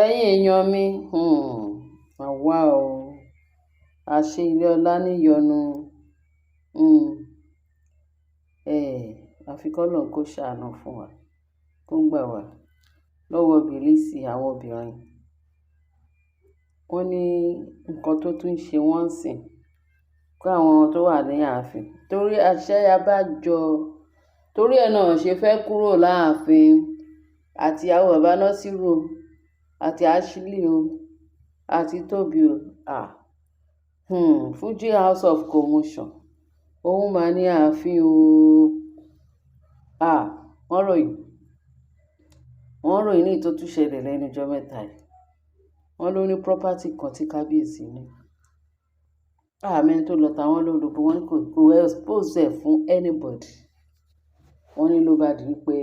Ẹ̀yin èèyàn mi, àwa o. Àṣé ilé ọlá níyọnu. Hmm, àfi k'Ọlọ́run kó ṣàánú fún wa, kó gbà wá lọ́wọ́ bìlísì àwọn obìnrin. Wọ́n ní nǹkan tó tún ṣe wọ́n sìn, kí àwọn tó wà ní ààfin. Torí àṣẹ abájọ, torí ẹ náà ṣe fẹ́ kúrò láàfin àti ìyàwó bàbá Nasiru o, àti Ashley o, àti Tobi o. À, Fuji House of Commotion. Òun máa ní ààfin o. À, wọ́n ròyìn. Wọ́n ròyìn ní èyí tó tún ṣẹlẹ̀ lẹ́nu ọjọ́ mẹ́ta yìí. Wọ́n ló ní property kan tí kábíyèsí ní. Àmọ́ ẹni tó lọ ta wọ́n lólobó, wọ́n ní kò expose ẹ̀ fún anybody. Wọ́n ní ló bá di pé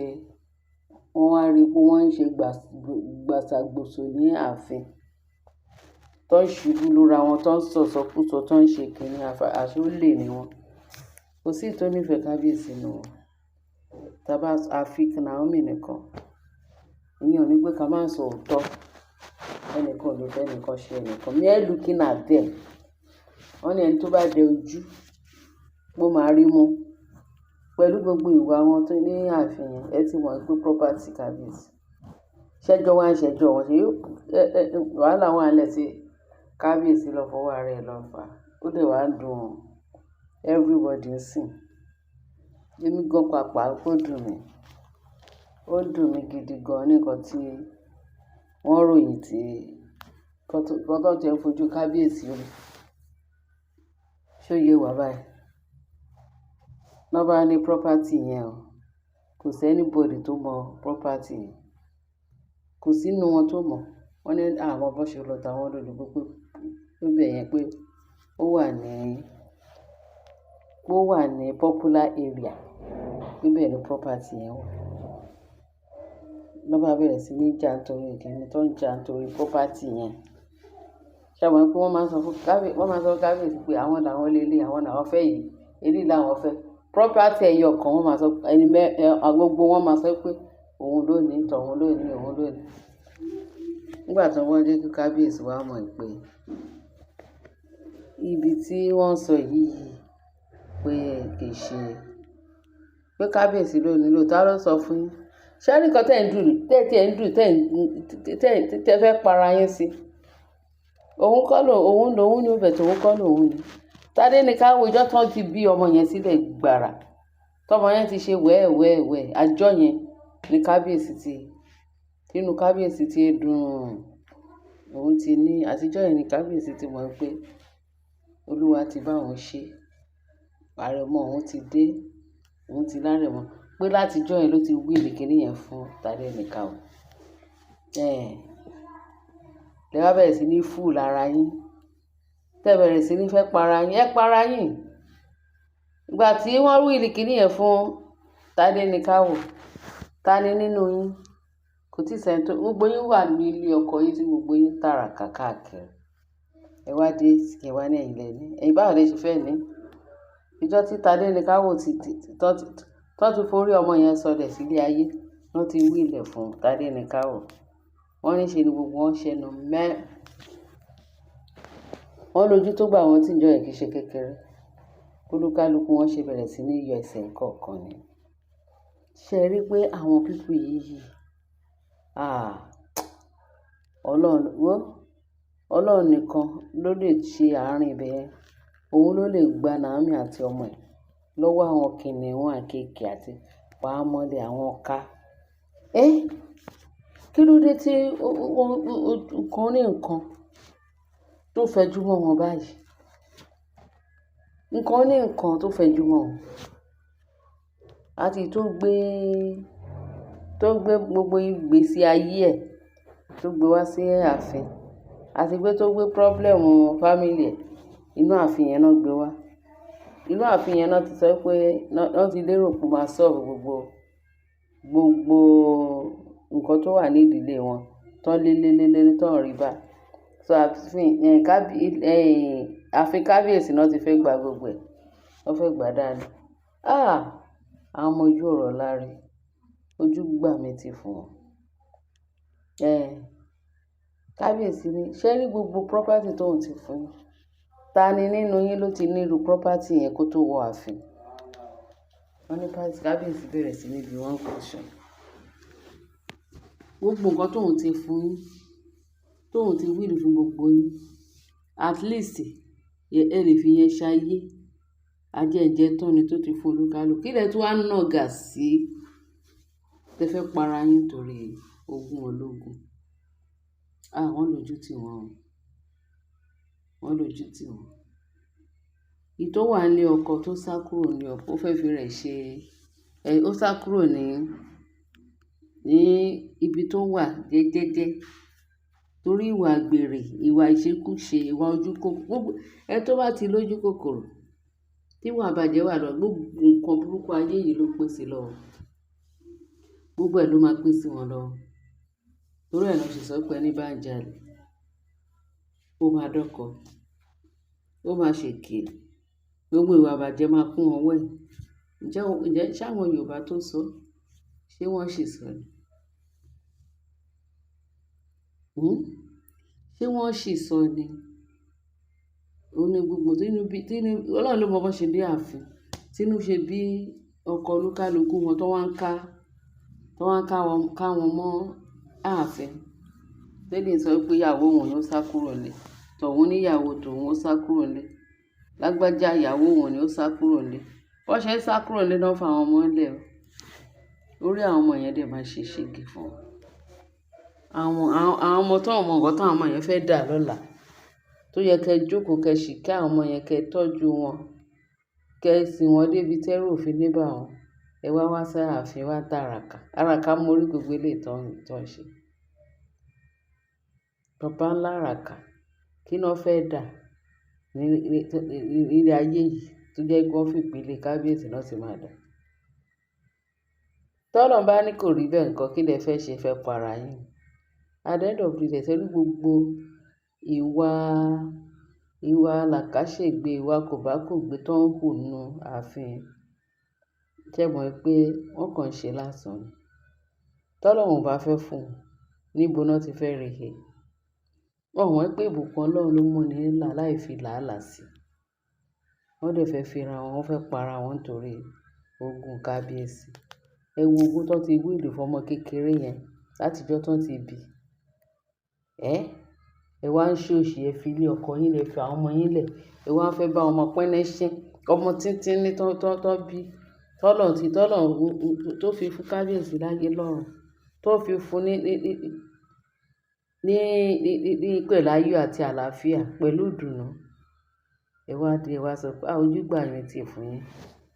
wọ́n wá rí pé wọ́n ń ṣe gbàsàgbòsò ní ààfin. Tó ń ṣubú lura wọn, tó ń sọ̀sọkúsọ, tó ń ṣe kìnì, àṣé olè ni wọ́n. Kò sí èyí tó nífẹ̀ẹ́ kábíyèsí nínú wọn. Tàbí àfi Naomi nìkan. Ìyẹn ò ní pé ká má sọ òótọ́. Ẹnìkan ò lè fẹ́ ẹnìkan ṣe ẹnìkan. Mere looking at them. Wọ́n ní ẹni tó bá dẹ ojú, ó máa rí mú. Pẹ̀lú gbogbo ìwà wọn tó ní ààfin yẹn, ẹ ti mọ̀ pé property kábíyèsí. Ṣẹ́jọ́ wá ń ṣẹ́jọ́ wọn ṣe, wàhálà wà nílẹ̀ tí kábíyèsí lọ fọwọ́ ara ẹ̀ lọ fà. Ó dẹ̀ wá dùn everybody ń sìn. Èmi gan pàápàá ó dùn mí. Ó dùn mí gidi gan ní nǹkan tí wọ́n ròyìn tí nǹkan tó ti ń fojú kábíyèsí rí. Ṣé ó yé wa báyìí? Wọ́n bá ní property yẹn o, kò sí anybody tó mọ property yẹn. Kò sí nínú wọn tó mọ̀. Wọ́n ní àwọn bó ṣe lọ ta wọ́n lólobó pé níbẹ̀ yẹn pé ó wà ní popular area. Níbẹ̀ ni property yẹn wà. Lọ́ bá bẹ̀rẹ̀ sí ní jà nítorí kíni tó ń jà nítorí property yẹn. Ṣé ẹ mọ̀ pé wọ́n máa ń sọ fún kábíyèsí pé àwọn làwọn lé àwọn làwọn fẹ́ yìí, eléyìí làwọn fẹ́. Property ẹyọ kan wọ́n máa sọ, ẹni mẹ́, gbogbo wọn máa sọ pé òun ló ní, tọ̀ún ló ní, òun ló ní. Nígbà tí wọ́n dé kí kábíyèsí wá mọ̀ pé ibi tí wọ́n sọ yìí pé kì í ṣe pé kábíyèsí ló ní lóòótọ́ ló sọ fún yín. Ṣé rí nǹkan tí ẹ̀ ń dùn, tí ẹ̀ ń dùn, tí ẹ fẹ́ para yín sí? Òun kọ́ ló, òun lòun ní but òun kọ́ lòun ní. Tádé ní ká wo ìjọ́ tí wọ́n ti bí ọmọ yẹn sílẹ̀ gbàrà. Tọ́mọ yẹn ti ṣe wẹ́ẹ̀ wẹ́ẹ̀ wẹ́ẹ̀. Àjọ yẹn ní kábíyèsí ti, inú kábíyèsí ti dùn. Òun ti ní, àtijọ́ yẹn ní kábíyèsí ti mọ̀ pé Olúwa ti bá òun ṣe. Àrẹ̀mọ òun ti dé. Òun ti lárẹ̀mọ. Pé láti ìjọ́ yẹn ló ti will kíní yẹn fún Tádé ní ká wò. Ẹ̀, lẹ wá bẹ̀rẹ̀ sí ní fool ara yín. Tẹ́ bẹ̀rẹ̀ sí ní fẹ́ para yín. Ẹ para yín. Ìgbà tí wọ́n will kíní yẹn fún Tádé ní ká wò. Ta ni nínú yín? Kò tí ì sẹ́ni tó, gbogbo yín wà ní ilé ọkọ yín tí gbogbo yín tàràkà káàkiri. Ẹ wá dé, ẹ wá ní ẹ̀yin lẹ ní. Ẹ̀yin báwo lẹ ṣe fẹ́ ní? Ìjọ́ tí Tádé ní ká wò ti, tó ti forí ọmọ yẹn sọlẹ̀ sílé ayé, wọ́n ti will ẹ̀ fún Tádé ní ká wò. Wọ́n ní ṣe ni gbogbo wọn ṣẹnu mẹ́. Wọ́n lójú tó gbà wọ́n tí ìjọ yẹn kì í ṣe kékeré. Olúkálùkù wọn ṣe bẹ̀rẹ̀ sí ní yọ ẹsẹ̀ kọ̀ọ̀kan ni. Ṣé ẹ rí pé àwọn people yìí, ah, Ọlọ́run, wò, Ọlọ́run nìkan ló lè ṣe àárín ibẹ̀ yẹn. Òun ló lè gba Naomi àti ọmọ ẹ̀ lọ́wọ́ àwọn kìnnìún àkéékèé àti pàmọ́lẹ̀ àwọn ọ̀ka. Ẹ́, kí ló dé tí nǹkan ní nǹkan tó fẹjú mọ́ wọn báyìí? Nǹkan ní nǹkan tó fẹjú mọ́ wọn. Àti tó gbé gbogbo ìgbésí ayé ẹ̀ tó gbé wá sí ààfin. Àti pé tó gbé problem family ẹ̀ inú ààfin yẹn náà gbé wá. Inú ààfin yẹn náà ti sọ pé, náà ti lérò pé ó máa solve gbogbo nǹkan tó wà ní ìdílé wọn tó ń lé lé lé lé tó ń rí bá. So ààfin kábíyèsí náà ti fẹ́ gba gbogbo ẹ̀. Wọ́n fẹ́ gbà dání. Ah! Àwọn ọmọ ojú ọ̀rọ̀ lárí. Ojú gbà mí ti fún wọn. Ẹ̀, Kábíyèsí ní, ṣé rí gbogbo property tóun ti fún yín? Ta ni nínú yín ló ti ní irú property yẹn kó tó wọ ààfin? Wọ́n ní kábíyèsí bẹ̀rẹ̀ sí ní bi wọ́n question. Gbogbo nǹkan tóun ti fún yín, tóun ti will fún gbogbo yín, at least ẹ lè fi yẹn ṣayé. Ajẹ́njẹ́ tán ni tó ti fún olúkálùkù. Kí lẹ tún wá nàgà sí? Tẹ fẹ́ para yín torí ogún ológun. Ah, wọ́n lójú tì wọ́n o. Wọ́n lójú tì wọ́n. Èyí tó wà nílé ọkọ tó sá kúrò nílé ọkọ, ó fẹ́ fi rẹ̀ ṣe, ó sá kúrò ní ibi tó wà jẹ́jẹ́jẹ́ torí ìwà àgbèrè, ìwà ìṣekúṣe, ìwà ojúkòkòrò. Gbogbo ẹni tó bá ti lójú kòkòrò, tí ìwà ìbàjẹ́ wà lọ, gbogbo nǹkan burúkú ayé yìí ló pín sí lọ́wọ́. Gbogbo ẹ̀ ló máa pín sí wọn lọ́wọ́. Torí ẹ náà ṣe sọ pé ẹni bá ń jalè, ó máa dọ́kọ, ó máa ṣèké, gbogbo ìwà ìbàjẹ́ máa kún ọwọ́ ẹ̀. Ǹjẹ́ ṣé àwọn Yorùbá tó sọ, ṣé wọ́n ṣì sọ ni? Hmm? Ṣé wọ́n ṣì sọ ni? Ó ní gbogbo tínú bí, tínú, Ọlọ́run ló mọ bó ṣe dé ààfin. Tínú ṣe bí ọkọ olúkálùkù wọn tó wá ń ká, tó wá ń ká wọn mọ́ ààfin. Tẹ́lẹ̀ sọ pé ìyàwó òun ló sá kúrò nílé. Tọ̀hún ní ìyàwó tòun ó sá kúrò nílé. Lágbájá ìyàwó òun ni ó sá kúrò nílé. Bó ṣe ń sá kúrò nílé náà fún àwọn ọmọ ńlẹ̀ o. Orí àwọn ọmọ yẹn dẹ̀ máa ṣe ṣége fún wọn. Àwọn ọmọ tó mọ nǹkan tí àwọn ọmọ yẹn fẹ́ dà lọ́la. Tó yẹ kí ẹ jókòó kí ẹ sì kí àwọn ọmọ yẹn kí ẹ tọ́jú wọn, kí ẹ sìn wọ́n débi tẹ́rù ò fi ní bá wọn. Ẹ wá wá sí ààfin wá tàràkà. Àràkà mórí gbogbo eléyìí tó ń ṣe. Bàbá ńlá àràkà. Kí ni wọ́n fẹ́ dà ní ilé ayé yìí tó jẹ́ pé wọ́n fi ìpìlẹ̀ kábíyèsí náà sì máa dà? Tọ́lọ́run bá ní kò rí bẹ́ẹ̀ nǹkan, kí lẹ fẹ́ ṣe fẹ́ para yín? At the end of the day, ṣé rí gbogbo ìwà làkàṣègbè, ìwà kòbákògbé tó ń hù nínú ààfin. Ṣé ẹ mọ̀ pé wọ́n kàn ń ṣe lásán ni? Tọ́lọ́run ò bá fẹ́ fún wọn, níbo náà ti fẹ́ rí he? Wọ́n mọ̀ pé ìbùkún Ọlọ́run ló mú ni là láì fi làálàá sí. Wọ́n dẹ̀ fẹ́ fi ra wọn, wọ́n fẹ́ para wọn nítorí ogún kábíyèsí. Ẹ wo ogún tó ti will fún ọmọ kékeré yẹn láti ọjọ́ tó ti bí. Ẹ wá ń ṣòṣì, ẹ fi ilé ọkọ yín lẹ̀, fi àwọn ọmọ yín lẹ̀. Ẹ wá fẹ́ bá ọmọ pínṣín, ọmọ tíntínní tó bí, tọ́lọ́run ti, tọ́lọ́run tó fi fún kábíyèsí láyé lọ́run, tó fi fún ní pẹ̀lú ayọ̀ àti àlàáfíà, pẹ̀lú ìdùnnú. Ẹ wá dé, ẹ wá sọ pé, ojú gbà mí tì fún yín.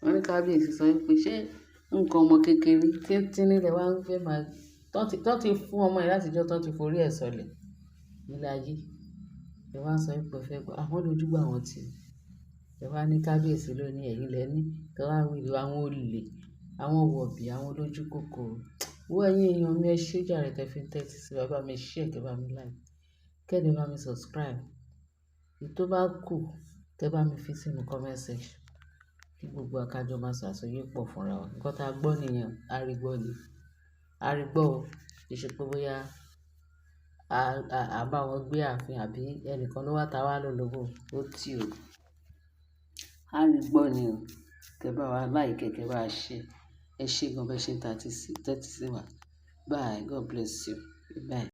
Wọ́n ní kábíyèsí sọ wípé ṣé nǹkan ọmọ kékeré tíntínní lẹ wá ń fẹ́ máa, tó ti fún ọmọ yẹn láti ọjọ́ tó ti forí ẹ̀ sọlẹ̀ nílé ayé. Ẹ wá sọ wípé ẹ fẹ́ gbà, àwọn lójú gbà wọ́n tì. Ẹ wá ní kábíyèsí ló ní ẹ̀yìn lẹ ní, kí wọ́n wí àwọn olè, àwọn wọ̀bìà, àwọn olójú kòkòrò. Wo ẹ̀yin èèyàn mi, ẹ ṣé jàre tẹ fi ń tẹ́tí sí wa, bá mi share, kẹ́ bá mi like, kẹ́ dẹ̀ bá mi subscribe. Èyí tó bá kù, kẹ́ bá mi fi sínú comment section. Kí gbogbo wa ká jọ máa sọ àsọyépọ̀ pọ̀ fúnra wa. Nǹkan tí a gbọ́ nìyẹn, a rí gbọ́ ni. A rí gbọ́ o. Kì í ṣe pé bóyá a bá wọn gbé ààfin àbí ẹnìkan ló wá ta wá lólobó, ó ti o. A rí gbọ́ ni o. Kẹ́ bá wa like, kẹ́ bá share. Ẹ ṣé gan bẹ́ ṣe ń tẹ́tí sí wa. Bye. God bless you. Bye.